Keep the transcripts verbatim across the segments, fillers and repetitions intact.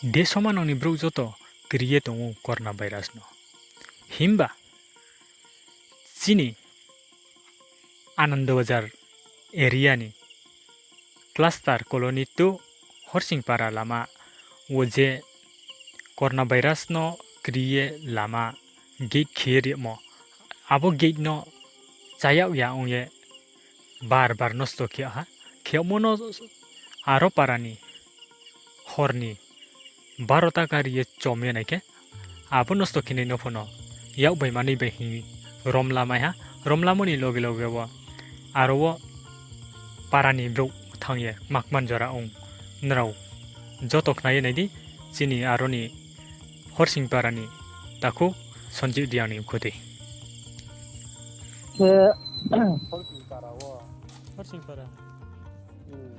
Desomanang ni brouh joto kri ye tong ou corona virus no. Himba chini Anando Bazar area ni Cluster Colony two Horsingpara lama wo je corona virus no kri ye lama gate khe ye rimo, abo gate no chayag ya ong ye bar bar nosto khe ha. Khe yagmo no aro para ni hor ni barota kari ye chom ye nai khe, abo nosto khe nai no pho no yak bai manoi bai hing romla mai ha. Romlamo ni loge loge wo aro wo para ni brouh thanng ye makman jora ong. Nrao joto khna ye nai di, chini aro ni Horsingpara ni takhu Sanjit Reang ni mkhu dei. Khe Horsingpara wo. Horsingpara. Hmm.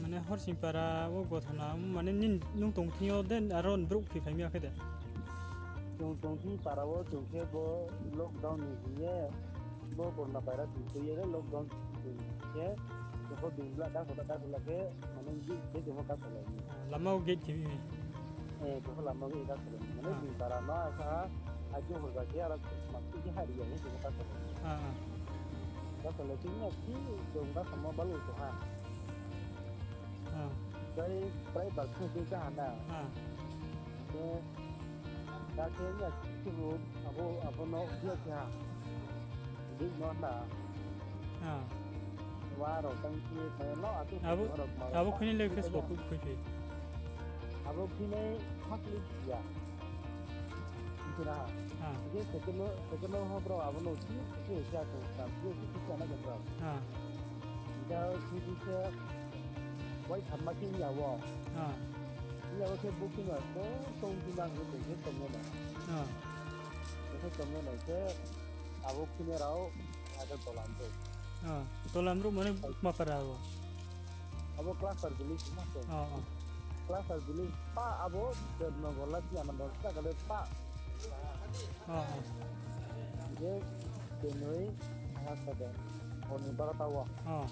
Mane Horsingpara wo gothona, mane nini, nung tong thing yo de aro ni brouh khe phai mi ya khe de? Chung tong thing para wo chung khe bo lockdown ni hing ye, bo corona virus ni tui ye lockdown khe, jepho bini bla da khola da khola khe, mane gate khe jepho kasolai mi. Ah, lama wo gate khe mi. Eh, jepho lama wo gate kasolai mi. Mane bini para no asa, ajo horba khe aro ma khe khe hari ya ni jepho kasolai mi. Ah, ah. Kasolai khe ni ya khe, chung kasama balu to ha. Ah. Khe prai bak khe khe kaha na. Ah. Khe, da khe ya khe bo, abo, abo no khe khe ha. Bini no na. Ah. Wa rao tang khe, ma no atu abo, abo khuinai le khe sbo khui khui khe. Abo khuinai phak le ya. Khe na ha. Ah. Khe second no, second no ho brao abo no khe khe khe atu, tam khe khe khe na khe brao. Ah. Khe khe khe Wai thamma khe ya wo. Ah. Ya wo khe bo khe no, bo tong di nang khe tong khe tong ye nai. Ah. Khe tong ye nai khe, abo khe ne rao, ada tolam to. Ah, tolam ro mane ma para wo. Abo Cluster Village ma to. Ah, ah. Cluster Village pa abo, Debnagar la si ana bol sa kale pa. Ah, ah. Je, je noi, ha sa de. Hor ni barota wo. Ah.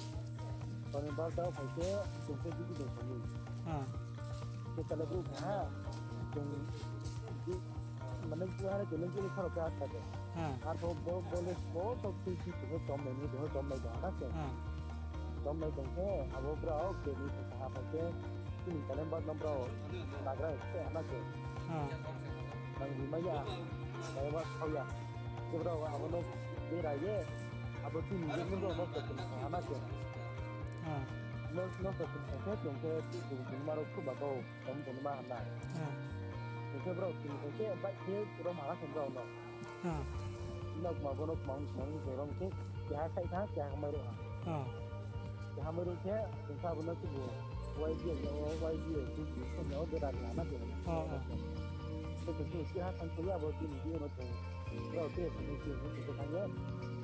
Hor ni barota wo phai khe, chung khe duty dong soni. Ah. Khe tale brouh kha ha, chung, mane, brouh ha, chung, chung, chung, kharo khe ha sa de. Ah. Arphuh bo, bo le, bo, bo, tui, tui, chung, chom nai ni, chung, chom nai tong ha na khe. Ah. Chom nai tong khe, abo brao, khe ni, khe ha phai khe, chini tale ba, no brao, nagra, khe ha na khe. Ah. Nang ri mai ya, tale ba, sao ya. Khe brao, abo no, bera ye, abo chini, no, no, no, khe, khe, ha na khe. Ah. No, no, khe, khe, khe, chung, khe, chung, chung, ma rao, khu ba, kau. Tong tong ma hamnai. Ah. Hing khe brao tini khe khe bike khe rom hala khe brao no. Ah. Nok ma bo nok ma ong ma ong khe rom khe keha sai tha, keha mai ro ha. Ah. Keha mai ro khe, tong kha bo no khe bo Y B A no, Y B A no, khe bo no bera ni hana khe. Ah, ah. Khe tong khe keha thang khe ya bo tini khe no tong. Brao tre tini khe no tong khe thang ye.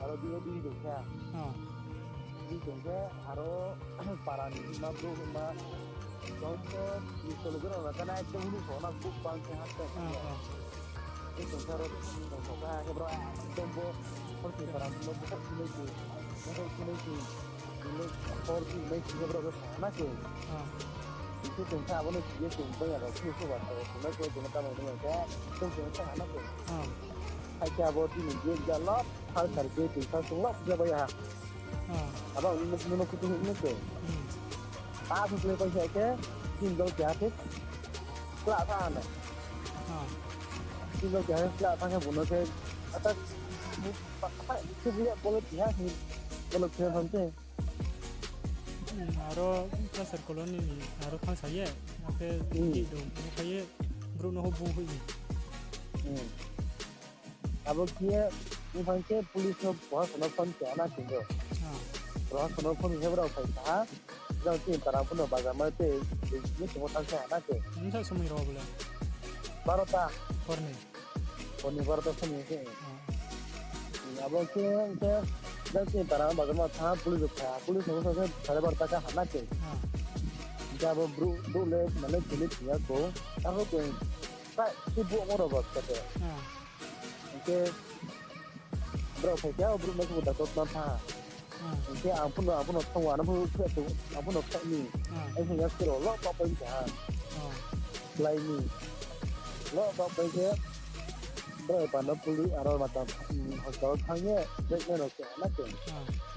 Aro di o di tong khe. Ah. Di tong khe aro para ni ma brouh ma. Tong khe, ni solo brouh rao na kana ekdom hunu so na buk bang khe ha tong. Ah, ah. Ni tong khe aro tong so kha khe brao ekdom bo, hor khe para no bo hor khe nai khe, bo hor khe nai khe, ni hor khe nai khe brao khe sa na khe. Ah. Ni khe tong khe abo no khe ye tong bai ya rao khe so ba tong, tong nai khe tong na tamo tong khe, tong khe sa na khe. Ah. Hai khe abo tini je ja lop, hal sar khe tong khe tong lop ja bai ha. Ah. Abo nung no kutu hing no se. Hmm. Pa su kle pai sa khe, tin dol kya khe, kla tha na. Ah. Tin dol kya khe, kla tha khe, bo no khe, ata, bu, pa, pa, khe bu ya, bolo kya khe, bolo kya khe. Hmm, aro, Cluster Colony ni, aro thang sa ye, akhe, hmm, ki dong, bo kha ye, brouh no ho bu hui ni. Hmm. Abo khe, bphang khe police no prohasano phone khe hana khe do. Ah. Prohasano phone khe brao phai kha ha. Jang chini para phuno bazar ma te, ni chungmo thang khe hana khe. Nsa somoi rao bole? Barota. Hor ni? Hor ni barota somoi khe. Ah. Abo khe, khe, jang chini para bazar ma thang police phai ha. Police no khe sare barota khe hana khe. Ah. Jabo brouh, brouh le, mane, police ya ko. Abo khe, Sa, si bo mo rao ba kate. Ah. Hing khe brao phai khe, o brouh no khe bo doctor tma tha. Ah. Hing khe ang phuno, ang phuno thang wa, ang phuno khe, ang phuno khe ni. Ah. Ai hing ya khe rao lo, pa pa ni kha. Ah. Lai ni. Lo ba bai khe, bro, pano puli aro mata, hospital thanng ye, treatment rao khe na khe.